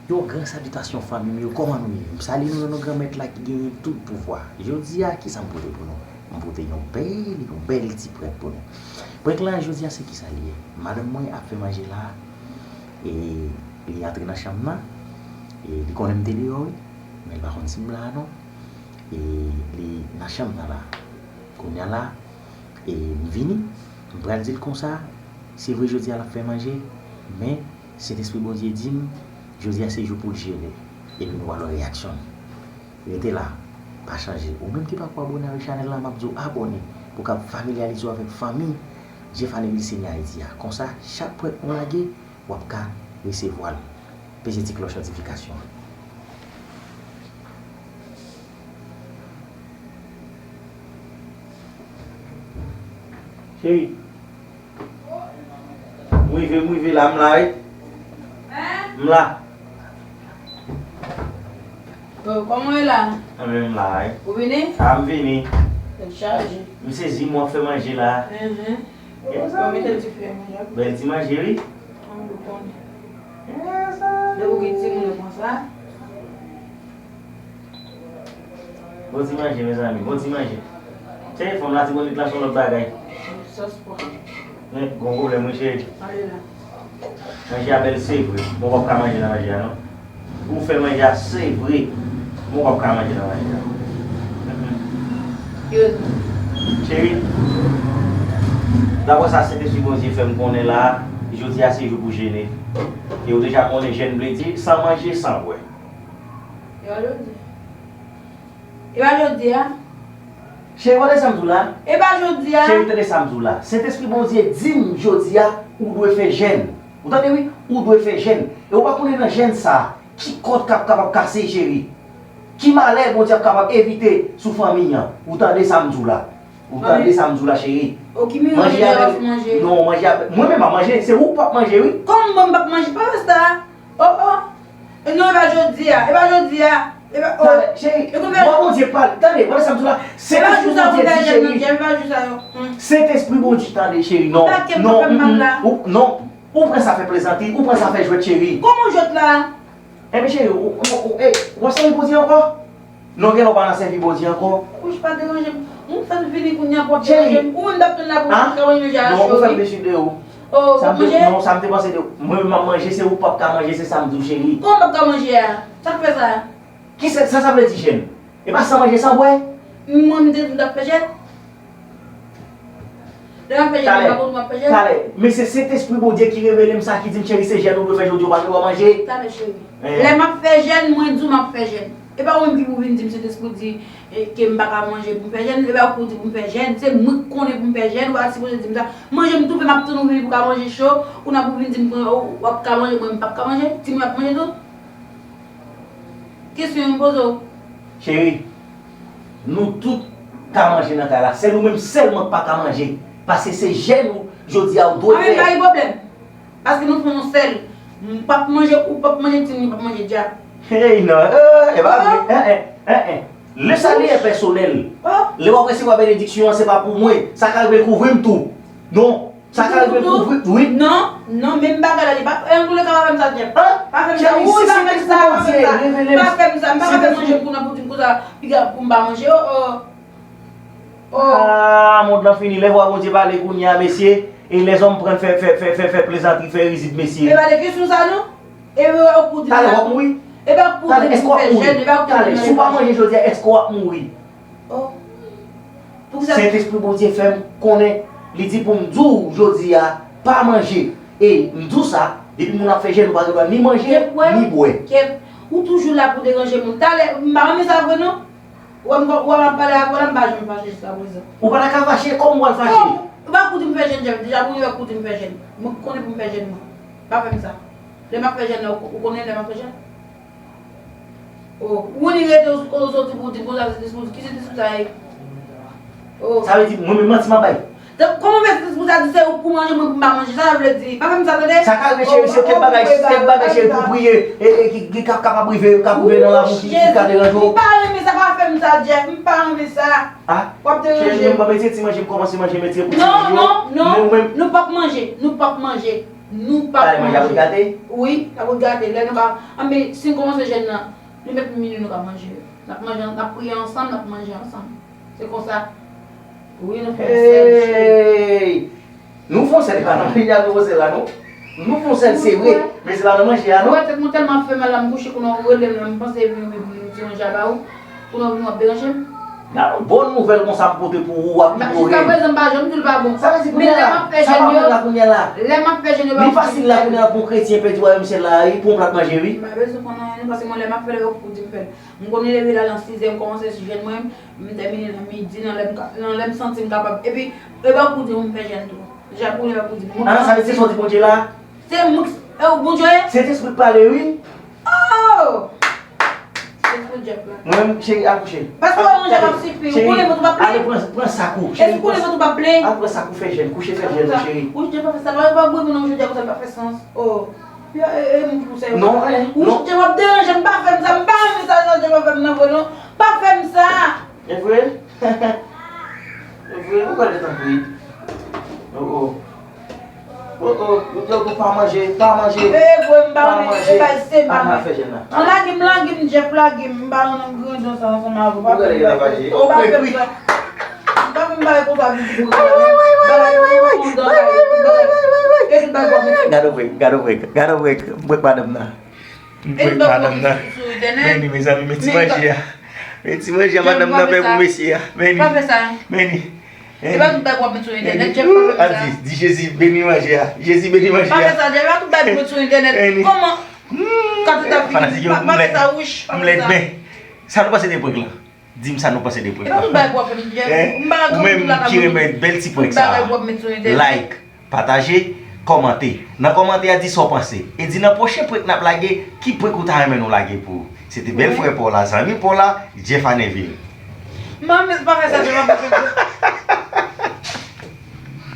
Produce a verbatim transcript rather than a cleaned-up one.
Yon gran salitasyon fanmi m yo, kòman nou ye? M salye nou nan non Granmèt la ki genyen tout pouvwa. Jodi a, kisa m pote pou nou? M pote yon bèl, yon bèl ti prank pou nou. Prank lan jodi a se kisa li ye? Madanm mwen ap fè manje la, e li antre nan chanm nan, e li konnen m te deyò wi, men l pa konn si m la non. E li nan chanm nan la. Kounye a la, e m vini, m pral di l konsa, se vre jodi a l ap fè manje, men Sentespri Bondye di m, jodi a se jou pou l jene, epi nou pral wè reyaksyon l. Rete la, pa chanje. Ou menm ki pako abòne avèk chanèl la, m ap di w abòne pou w kab familyalize w avèk fanmi Jefane Vilseni Ayiti a. Konsa, chak prank nou lage, w ap ka resevwa l. Peze ti klòch notifikasyon an. Cheri, m rive, m rive la, m la, wi. M la. Oh, kòman w ye la? Anben, m la, wi. Ou vini? A, m vini. Tèt chaje. M sezi, m wè w ap fè manje la. Mhm. Yes, mwen mete dife a manje a. Bèl ti manje, wi. Mwen konnen. Yes, depi w gen timoun yo konsa. Bon ti manje, mezanmi, bon ti manje. Cheri, fanm Latibonit la se yon lòt bagay. Sòs pwa. Men, gon pwoblèm, wi, cheri. Ale la. Manje a bèl, se vre. Mwen p ap ka manje nan manje a, non. Pou w fè manje a, se vre. Mwen p ap ka manje nan manje a. Cheri, daprè sa Sentespri Bondye fè m konnen la, jodi a se jou pou jene. E ou deja konnen jèn vle di san manje, san bwè. E pa jodi a. E pa jodi a. Cheri, tande sa m di w la. E pa jodi a. Cheri, tande sa m di w la. Sentespri Bondye di m jodi a, ou dwe fè jèn. Ou tande wi, ou dwe fè jèn. E ou pa konnen nan jèn sa, ki kòd k ap kapab kase, cheri. Ki malè Bondye ap kapab evite sou fanmi an. Ou tande sa m di w la. Ou tande sa m di w la, cheri. O, ki mirak Bondye ap manje. Non, manje ap, mwen menm m ap manje, se ou k p ap manje, wi. Kòman mwen m p ap manje? Pa fè sa. Oh, oh. E non, e pa jodi a, e pa jodi a. E pa, oh. Talè, cheri, e konbyen bwa Bondye pale. Tande, tande sa m di w la. Sentespri Bondye di, cheri. E pa jou sa pou fè jèn nan djèm, e pa jou sa yo. Hmm. Sentespri Bondye, tande, cheri. Non, non, mm, mm, ou, non. Ou pran sa fè plezantri, ou pran sa fè jwèt, cheri. Kòman jwèt la? Enben, cheri, ou, ou, ou, eh, w ap sèvi Bondye ankò? Non, genlè w pa nan sèvi Bondye ankò. Wouch, pa deranje m. M fèk vini kounye a pou w ap deranje m. Ou menm t ap tann la pou w ka manje a cho wi. Non, ou fè m dechire w. Oh, w ap manje? Non, sa m te panse de ou. Mwen menm m ap manje, se ou k p ap ka manje, se sa m di w, cheri. Kòman m p ap ka manje a? Sa k fè sa? Kisa sa, sa vle di, jèn? E pa san manje, san bwè? Mwen, m te di m t ap fè jèn. Lè m ap fè jèn, m pa konn m ap fè jèn. Talè, men se Sentespri Bondye ki revele m sa, ki di m, cheri, se jèn ou dwe fè jodi, ou pa gen dwa manje. Talè, cheri. Eh. Lè m ap fè jèn, mwen di w m ap fè jèn. E pa ou menm ki pou vin di m Sentespri di, eh, ke m pa ka manje pou m fè jèn. E pa ou ki pou di pou m fè jèn. Se mwen ki konnen pou m fè jèn. Ou pa sipoze di m sa. Manje m toufe, m ap tann ou vini pou w ka manje cho. Ou nan pou vin di m, ou, w ap ka manje, mwen m p ap ka manje. Timoun ap manje tou. Kesyon yo m poze w. Cheri, nou tout ka manje nan kay la. Sèl ou menm sèlman k pa ka manje. Paske se jèn ou, jodi a, ou dwe fè. Anben, pa gen pwoblèm. Paske nou fè yon sèl. M p ap manje, ou p ap manje, timoun yo p ap manje djab. Hey, non, eh, e pa vre. Oh. Eh, eh, eh, eh. Le sali est personnel. Oh. Lè w ap resevwa benediksyon an, se pa pou mwen. Sa ka rive l kouvri m tou. Non. Sa ka rive pou vre, wi. Non, non, menm bagay la, li pa, antouka, pa fè m sa, Jeff. An? Pa fè m sa. Cheri, si Sentespri Bondye revele m, pa fè m sa, m pa ka fè manje pou nan pou di m konsa, piga pou m pa manje, oh, oh. Oh. Ah, mond lan fini, lè vwa Bondye pale kounye a, mesye, e lèzòm pran fè, fè, fè, fè, fè plezantri, fè rizib, mesye. E pa de kesyon sa, non. E ou kou di m sa. Talè, w ap mouri. E pa kou di m fè jèn, e pa kou di m fè jèn. Talè, si w pa manje jodi a, èske w ap mouri? Oh. Poukisa? Sentespri Bondye fè m konnen, li di pou m di w jodi a, pa manje. E m di w sa, depi moun ap fè jèn, ou pa gen dwa ni manje, ni bwè. Kèt, ou toujou la pou deranje moun. Talè, m pa renmen sa vre non. Ou wè m, ou wè m ap pale avè w la, m pa janm fache jiska prezan. Ou pa ta ka fache, kòman w pral fache? Oh, ou pa kou di m fè jèn, jèn. Deja, ou wè kou di m fè jèn. Mwen konnen pou m fè jèn mwen. Pa fè m sa. Lè m ap fè jèn la, ou, ou konnen lè m ap fè jèn? Oh, ou ni rete sou kote w soti pou w di konsa, se diskou, ki se diskou sa ye? Oh. Sa vle di, mwen menm manti m ap bay. Donk, kòman w fè se diskou sa di se ou k pou manje, mwen pou m pa manje? Sa sa vle di? Pa fè m sa, tande? Sa ka rive, cheri, se kèk bagay, kèk bagay, cheri, pou priye, e, e, ki, ki ka, kapab rive, k ap rive nan lavi w, ki, ki ka deranje w. M pa renmen sa, pa fè m sa, Jeff, m pa renmen sa. Ah, w ap deranje m. Cheri, mwen pa mete ti manje, m kòmanse manje, mete pou ti manje. Non, non, non, nou p ap manje, nou p ap manje. Nou p ap manje. Wi, l ap regade. Lè nou ka, anben, si n kòmanse jèn nan, li menm minuit nou ka manje. N ap manje, n ap priye ansanm, n ap manje ansanm. Se konsa. Wi, nou fè yon sèl. Hey! Nou fè yon sèl, e pa nan manje a nou fè sèl la, non. Nou fè yon sèl, se vre, men se pa nan manje a, non. Mwen, tèt mwen tèlman fè mal la, m kouche, kounye a w rele m la, m panse vin, vin, vin ti manje a ba ou. Kounye a w vin w ap deranje m. Nan, bon nouvèl konsa m pote pou ou, w ap inyore. Jiskaprezan, m pa janm di l pa bon. Sa vle di kounye a la, sa pa bon la kounye a la. Lè m ap fè jèn yo, li fasil la kounye a pou yon kretyen pèdi wayòm syèl la, wi, pou yon plat manje, wi. M pa bezwen konn anyen, non, paske mwen, lè m ap fè l, yo pou di m fè l. M konn leve la nan sizè, m kòmanse sou jèn mwen, m tèmine nan midi, nan lè m ka, nan lè m santi m kapab. Epi, e pa pou di m fè jèn tou. Deja, pou lè pou di m. Ah, sa vle di se sa w di Bondye la? Se mwen, e ou Bondye ye? Sentespri k pale, wi. Oh! Sentespri dyab la. Mwen menm, cheri, al kouche. Paske w wè manje p ap sifi. Ou konnen vant ou p ap plen. Ale pran, pran sak ou, cheri. Èske ou konnen vant ou p ap plen? Al pran sak ou, fè jèn, kouche, fè jèn, cheri. Ou jèn pa fè sa, pa, pa bouyi moun nan jodi a konsa, l pa fè sans. Oh. Yo, e, e, moun ki pou sa yo. Non, eh, non. Ou jèn w ap deranje m, pa fè m sa, m pa renmen sa, sa, jèn pa fè m nan vre, non. Pa fè m sa! E vre? E vre? Ou gade tankou. Oh, oh. Oh, oh. Ou di ou pa manje, pa manje. E vre, m pa renmen, e bay se pa mwen. Fè jèn nan. An lage m, lage m, Jeff, lage m. M pa nan grandon sa ansanm avè w. Pa fè m bagay konsa. M pa fè m bagay konsa, pitit mwen. Bagay konsa, bagay. Gade w, gade w, gade w, m prank madanm nan. M prank madanm nan. Men ni, mezanmi, men ti manje a. Men ti manje a, madanm nan fè pou mesye a. Men ni. Pa fè sa. Men ni. E pa tout bagay w ap met sou entènèt, Jeff, pa fè m sa. Di, di Jezi beni manje a. Jezi beni manje a. Pa fè sa, Jeff, e pa tout bagay pou met sou entènèt. Men ni. Kòman? Kòman sa fini? Fanatik yo, m lèd. Pa fè sa, wouch. M lèd, men. Sa nou panse de prank lan? Di m sa nou panse de prank lan. E pa tout bagay pou w ap fè m, Jeff. Hein? M pa... Ou menm ki renmen bèl ti prank sa, like, pataje, kòmante. Nan kòmantè a, di sa w panse. E di nan pwochen prank n ap lage, ki prank ou ta renmen nou lage pou ou. Se te bèl frè pa w la, zanmi pa w la, Jeff Anenville. Manmi, pa fè sa, Jeff, pa fè sa.